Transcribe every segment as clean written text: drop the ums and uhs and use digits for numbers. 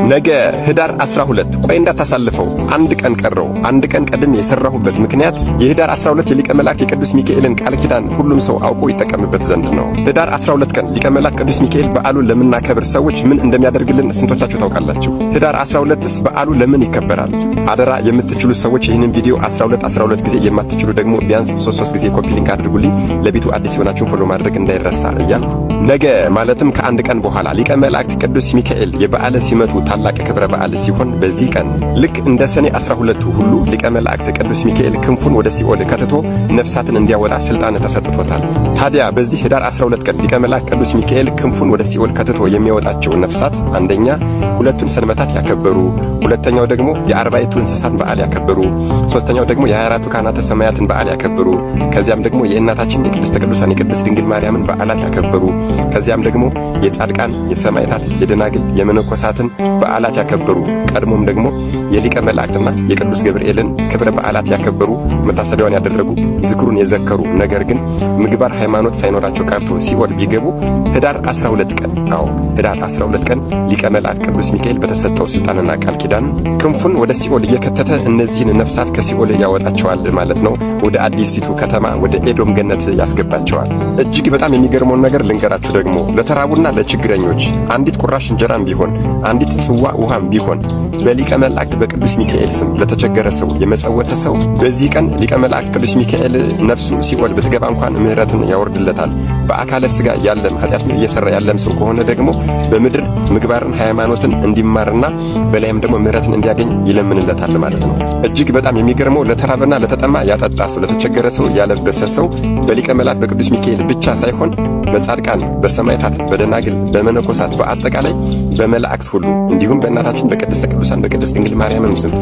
ነገ ህዳር 12፣ ቆይ እንዳታሳልፈው፣ አንድ ቀን ቀረው። አንድ ቀን ቀድሜ የሰራሁበት ምክንያት የህዳር 12 የሊቀ መላእክት የቅዱስ ሚካኤልን ቃል ኪዳን ሁሉም ሰው አውቆ ይጠቀምበት ዘንድ ነው። ህዳር 12 ቀን ሊቀ መላእክት ቅዱስ ሚካኤል በዓሉን ለምናከብር ሰዎች ምን እንደሚያደርግልን ስንቶቻችሁ ታውቃላችሁ? ህዳር 12ስ በዓሉ ለምን ይከበራል? አደራ የምትችሉ ሰዎች ይህንን ቪዲዮ 12 12 ጊዜ፣ የማትችሉ ደግሞ ቢያንስ 3 3 ጊዜ copy link አድርጉልኝ። ለቤቱ አዲስ የሆናችሁን follow ማድረግ እንዳይረሳ እያልኩ፣ ነገ ማለትም ከአንድ ቀን በኋላ ሊቀ መላእክት ቅዱስ ሚካኤል የበዓለ ሲመቱ ታላቅ ክብረ በዓል ሲሆን፣ በዚህ ቀን ልክ እንደ ሰኔ 12ቱ ሁሉ ሊቀ መላእክት ቅዱስ ሚካኤል ክንፉን ወደ ሲኦል ከትቶ ነፍሳትን እንዲያወጣ ስልጣን ተሰጥቶታል። ታዲያ በዚህ ህዳር 12 ቀን ሊቀ መላእክት ቅዱስ ሚካኤል ክንፉን ወደ ሲኦል ከትቶ የሚያወጣቸው ነፍሳት አንደኛ ሁለቱን ሰንበታት ያከበሩ፣ ሁለተኛው ደግሞ የአርባዕቱ እንስሳት በዓል ያከበሩ፣ ሶስተኛው ደግሞ የ24ቱ ካህናተ ሰማያትን በዓል ያከበሩ፣ ከዚያም ደግሞ የእናታችን የቅድስተ ቅዱሳን የቅድስት ድንግል ማርያምን በዓላት ያከበሩ፣ ከዚያም ደግሞ የጻድቃን፣ የሰማዕታት፣ የደናግል፣ የመነኮሳትን በዓላት ያከበሩ፣ ቀድሞም ደግሞ የሊቀ መላእክትና የቅዱስ ገብርኤልን ክብረ በዓላት ያከበሩ፣ መታሰቢያውን ያደረጉ፣ ዝክሩን የዘከሩ፣ ነገር ግን ምግባር ሃይማኖት ሳይኖራቸው ቀርቶ ሲኦል ቢገቡ ህዳር 12 ቀን፣ አዎ ህዳር 12 ቀን ሊቀ መላእክት ቅዱስ ሚካኤል በተሰጠው ስልጣንና ቃል ኪዳን ክንፉን ወደ ሲኦል እየከተተ እነዚህን ነፍሳት ከሲኦል ያወጣቸዋል ማለት ነው። ወደ አዲሲቱ ከተማ ወደ ኤዶም ገነት ያስገባቸዋል። እጅግ በጣም የሚገርመውን ነገር ልንገራችሁ ደግሞ፣ ለተራቡና ለችግረኞች አንዲት ቁራሽ እንጀራም ቢሆን፣ አንዲት ጽዋ ውሃም ቢሆን በሊቀ መላእክት በቅዱስ ሚካኤል ስም ለተቸገረ ሰው የመጸወተ ሰው በዚህ ቀን ሊቀ መላእክት ቅዱስ ሚካኤል ነፍሱ ሲኦል ብትገባ እንኳን ምሕረትን ያወርድለታል። በአካለ ስጋ ያለም ኃጢአትን እየሰራ ያለም ሰው ከሆነ ደግሞ በምድር ምግባርን ሃይማኖትን እንዲማርና በላይም ደግሞ ምሕረትን እንዲያገኝ ይለምንለታል ማለት ነው። እጅግ በጣም የሚገርመው ለተራበና ለተጠማ ያጠጣ ሰው፣ ለተቸገረ ሰው ያለበሰ ሰው በሊቀ መላእክት በቅዱስ ሚካኤል ብቻ ሳይሆን በጻድቃን፣ በሰማዕታት፣ በደናግል፣ በመነኮሳት፣ በአጠቃላይ በመላእክት ሁሉ፣ እንዲሁም በእናታችን በቅድስተ ቅዱሳን በቅድስት ድንግል ማርያምም ስም፣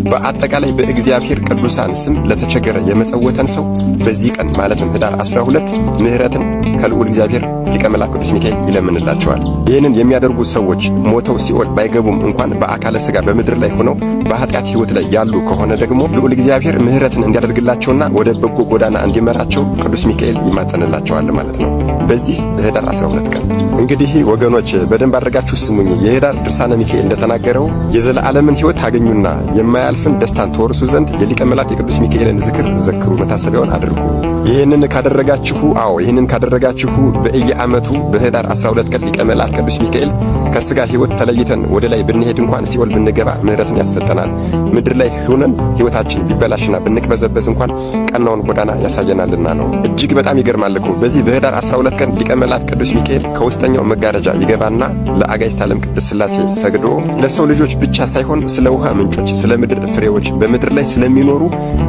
በአጠቃላይ በእግዚአብሔር ቅዱሳን ስም ለተቸገረ የመጸወተን ሰው በዚህ ቀን ማለትም ህዳር 12 ምሕረትን ከልዑል እግዚአብሔር ሊቀ መላእክት ቅዱስ ሚካኤል ይለምንላቸዋል። ይህንን የሚያደርጉ ሰዎች ሞተው ሲኦል ባይገቡም እንኳን በአካለ ሥጋ በምድር ላይ ሆነው በኃጢአት ሕይወት ላይ ያሉ ከሆነ ደግሞ ልዑል እግዚአብሔር ምሕረትን እንዲያደርግላቸውና ወደ በጎ ጎዳና እንዲመራቸው ቅዱስ ሚካኤል ይማጸንላቸዋል ማለት ነው። በዚህ በህዳር 12 ቀን እንግዲህ ወገኖች በደንብ አድርጋችሁ ስሙኝ። የህዳር ድርሳነ ሚካኤል እንደተናገረው የዘላለምን ሕይወት ታገኙና የማያልፍን ደስታን ትወርሱ ዘንድ የሊቀ መላእክት የቅዱስ ሚካኤልን ዝክር ዘክሩ፣ መታሰቢያውን አድርጉ። ይህንን ካደረጋችሁ፣ አዎ ይህንን ካደረጋችሁ በየዓመቱ በህዳር 12 ቀን ሊቀ መላእክት ቅዱስ ሚካኤል ከስጋ ሕይወት ተለይተን ወደ ላይ ብንሄድ እንኳን፣ ሲኦል ብንገባ ምሕረትን ያሰጠናል። ምድር ላይ ሆነን ሕይወታችን ቢበላሽና ብንቅበዘበዝ እንኳን ቀናውን ጎዳና ያሳየናልና ነው። እጅግ በጣም ይገርማል እኮ፣ በዚህ በህዳር 12 ቀን ሊቀ መላእክት ቅዱስ ሚካኤል ከውስጠኛው መጋረጃ ይገባና ለአጋዕዝተ ዓለም ቅድስት ሥላሴ ሰግዶ ለሰው ልጆች ብቻ ሳይሆን ስለ ውሃ ምንጮች፣ ስለ ምድር ፍሬዎች፣ በምድር ላይ ስለሚኖሩ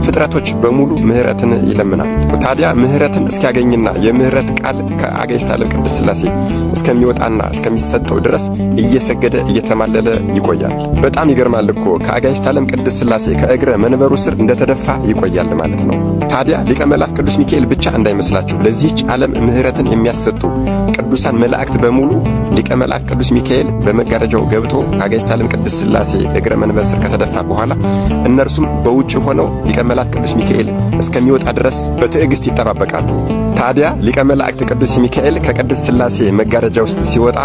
ፍጥረቶች በሙሉ ምሕረትን ይለምናል። ታዲያ ምሕረትን እስኪያገኝና የምሕረት ቃል ከአጋዕዝተ ዓለም ቅድስት ሥላሴ እስከሚወጣና እስከሚሰጠው ድረስ እየሰገደ እየተማለለ ይቆያል። በጣም ይገርማል እኮ፣ ከአጋዕዝተ ዓለም ቅድስት ሥላሴ ከእግረ መንበሩ ስር እንደተደፋ ይቆያል ማለት ነው። ታዲያ ሊቀ መላእክት ቅዱስ ሚካኤል ብቻ እንዳይመስላችሁ፣ ለዚህች ዓለም ምሕረትን የሚያሰጡ ቅዱሳን መላእክት በሙሉ ሊቀ መላእክት ቅዱስ ሚካኤል በመጋረጃው ገብቶ ከአጋዕዝተ ዓለም ቅድስት ሥላሴ እግረ መንበር ስር ከተደፋ በኋላ እነርሱም በውጭ ሆነው ሊቀ መላእክት ቅዱስ ሚካኤል እስከሚወጣ ድረስ በትዕግስት ይጠባበቃሉ። ታዲያ ሊቀ መላእክት ቅዱስ ሚካኤል ከቅድስት ሥላሴ መጋረጃ ውስጥ ሲወጣ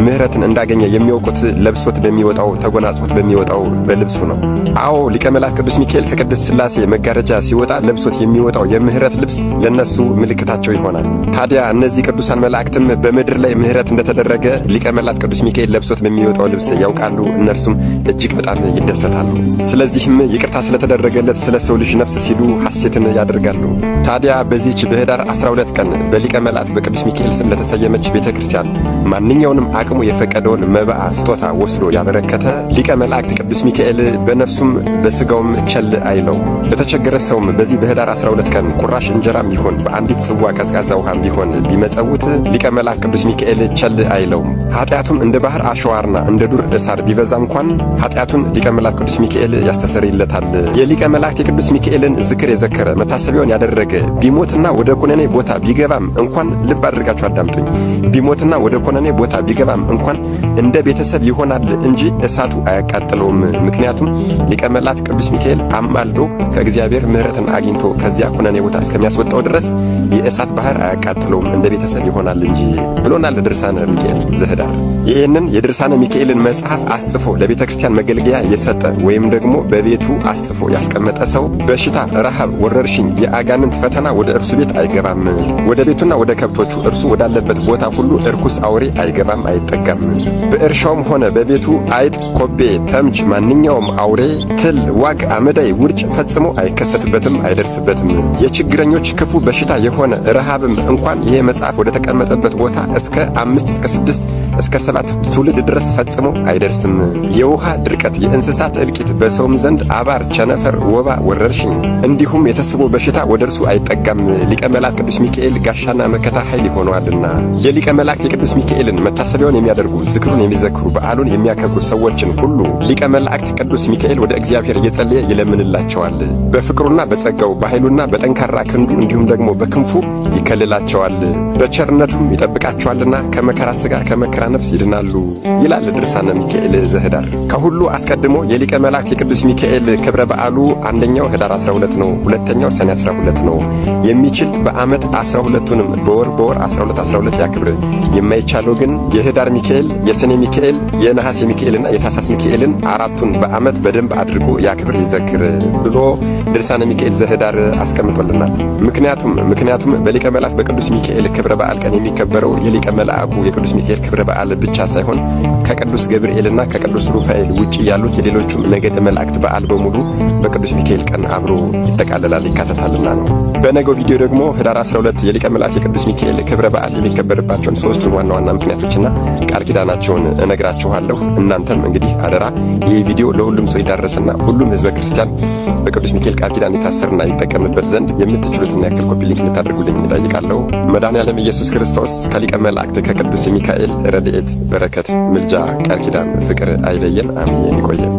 ምሕረትን እንዳገኘ የሚያውቁት ለብሶት በሚወጣው፣ ተጎናጽፎት በሚወጣው በልብሱ ነው። አዎ ሊቀ መላእክት ቅዱስ ሚካኤል ከቅድስት ሥላሴ መጋረጃ ሲወጣ ለብሶት የሚወጣው የምህረት ልብስ ለነሱ ምልክታቸው ይሆናል። ታዲያ እነዚህ ቅዱሳን መላእክትም በምድር ላይ ምህረት እንደተደረገ ሊቀ መላእክት ቅዱስ ሚካኤል ለብሶት በሚወጣው ልብስ ያውቃሉ። እነርሱም እጅግ በጣም ይደሰታሉ። ስለዚህም ይቅርታ ስለተደረገለት ስለ ሰው ልጅ ነፍስ ሲሉ ሐሴትን ያደርጋሉ። ታዲያ በዚህች በህዳር 12 ቀን በሊቀ መላእክት በቅዱስ ሚካኤል ስም ለተሰየመች ቤተ ክርስቲያን ማንኛውንም አቅሙ የፈቀደውን መባዓ ስጦታ ወስዶ ያበረከተ ሊቀ መላእክት ቅዱስ ሚካኤል በነፍሱም በስጋውም ቸል አይለው። ለተቸገረ ሰውም በዚህ በህዳር 12 ቀን ቁራሽ እንጀራም ቢሆን፣ በአንዲት ጽዋ ቀዝቃዛ ውሃም ቢሆን ቢመጸውት ሊቀ መላእክት ቅዱስ ሚካኤል ቸል አይለውም። ኃጢአቱም እንደ ባህር አሸዋርና እንደ ዱር እሳር ቢበዛ እንኳን ኃጢአቱን ሊቀ መላእክት ቅዱስ ሚካኤል ያስተሰርይለታል። የሊቀ መላእክት የቅዱስ ሚካኤልን ዝክር የዘከረ፣ መታሰቢያውን ያደረገ ቢሞትና ወደ ኩነኔ ቦታ ቢገባም እንኳን፣ ልብ አድርጋችሁ አዳምጡኝ፣ ቢሞትና ወደ ኩነኔ ቦታ ቢገባም እንኳን እንደ ቤተሰብ ይሆናል እንጂ እሳቱ አያቃጥለውም። ምክንያቱም ሊቀ መላእክት ቅዱስ ሚካኤል አማልዶ ከእግዚአብሔር ምሕረትን አግኝቶ ከዚያ ኩነኔ ቦታ እስከሚያስወጣው ድረስ የእሳት ባህር አያቃጥለውም፣ እንደ ቤተሰብ ይሆናል እንጂ ብሎናል ድርሳነ ሚካኤል ዘህዳር። ዘህዳር። ይህንን የድርሳነ ሚካኤልን መጽሐፍ አስጽፎ ለቤተ ክርስቲያን መገልገያ የሰጠ ወይም ደግሞ በቤቱ አስጽፎ ያስቀመጠ ሰው በሽታ፣ ረሃብ፣ ወረርሽኝ፣ የአጋንንት ፈተና ወደ እርሱ ቤት አይገባም። ወደ ቤቱና ወደ ከብቶቹ እርሱ ወዳለበት ቦታ ሁሉ እርኩስ አውሬ አይገባም፣ አይጠጋም። በእርሻውም ሆነ በቤቱ አይጥ፣ ኮቤ፣ ተምች፣ ማንኛውም አውሬ፣ ትል፣ ዋግ፣ አመዳይ፣ ውርጭ ፈጽሞ አይከሰትበትም፣ አይደርስበትም። የችግረኞች ክፉ በሽታ የሆነ ረሃብም እንኳን ይሄ መጽሐፍ ወደ ተቀመጠበት ቦታ እስከ 5 እስከ 6 እስከ 7 ትውልድ ድረስ ፈጽሞ አይደርስም። የውሃ ድርቀት፣ የእንስሳት እልቂት፣ በሰውም ዘንድ አባር፣ ቸነፈር፣ ወባ፣ ወረርሽኝ እንዲሁም የተስቦ በሽታ ወደ እርሱ አይጠጋም። ሊቀ መላእክት ቅዱስ ሚካኤል ጋሻና መከታ ኃይል ይሆነዋልና። የሊቀ መላእክት የቅዱስ ሚካኤልን መታሰቢያውን የሚያደርጉ፣ ዝክሩን የሚዘክሩ፣ በዓሉን የሚያከብሩ ሰዎችን ሁሉ ሊቀ መላእክት ቅዱስ ሚካኤል ወደ እግዚአብሔር እየጸለየ ይለምንላቸዋል። በፍቅሩና በጸጋው በኃይሉና በጠንካራ ክንዱ እንዲሁም ደግሞ በክንፉ ይከልላቸዋል፣ በቸርነቱም ይጠብቃቸዋልና ከመከራ ሥጋ ከመከራ ነፍስ ይድናሉ ይላል ድርሳነ ሚካኤል ዘህዳር። ከሁሉ አስቀድሞ የሊቀ መላእክት የቅዱስ ሚካኤል ክብረ በዓሉ አንደኛው ህዳር 12 ነው። ሁለተኛው ሰኔ 12 ነው። የሚችል በዓመት 12ቱንም በወር በወር 12 12 ያክብር። የማይቻለው ግን የህዳር ሚካኤል፣ የሰኔ ሚካኤል፣ የነሐሴ ሚካኤልና የታኅሳስ ሚካኤልን አራቱን በዓመት በደንብ አድርጎ ያክብር ይዘክር ብሎ ድርሳነ ሚካኤል ዘህዳር አስቀምጦልናል። ምክንያቱም በሊቀ መላእክት በቅዱስ ሚካኤል ክብረ በዓል ቀን የሚከበረው የሊቀ መልአኩ የቅዱስ ሚካኤል ክብረ በዓል ብቻ ሳይሆን ከቅዱስ ገብርኤልና ከቅዱስ ሩፋኤል ውጪ ያሉት የሌሎቹም ነገደ መላእክት በዓል በሙሉ በቅዱስ ሚካኤል ቀን አብሮ ይጠቃለላል፣ ይካተታልና ነው። በነገው ቪዲዮ ደግሞ ህዳር 12 የሊቀ መላእክት የቅዱስ ሚካኤል ክብረ በዓል የሚከበርባቸውን ሶስቱን ዋና ዋና ምክንያቶችና ቃል ኪዳናቸውን እነግራችኋለሁ። እናንተም እንግዲህ አደራ ይህ ቪዲዮ ለሁሉም ሰው ይዳረስና ሁሉም ህዝበ ክርስቲያን በቅዱስ ሚካኤል ቃል ኪዳን ይታሰርና ይጠቀምበት ዘንድ የምትችሉትን ያክል copy link እንድታደርጉልኝ እጠይቃለሁ። መድኃኔዓለም ኢየሱስ ክርስቶስ ከሊቀ መላእክት ከቅዱስ ሚካኤል ረድኤት፣ በረከት፣ ምልጃ፣ ቃል ኪዳን፣ ፍቅር አይለየን። አሜን። ይቆየን።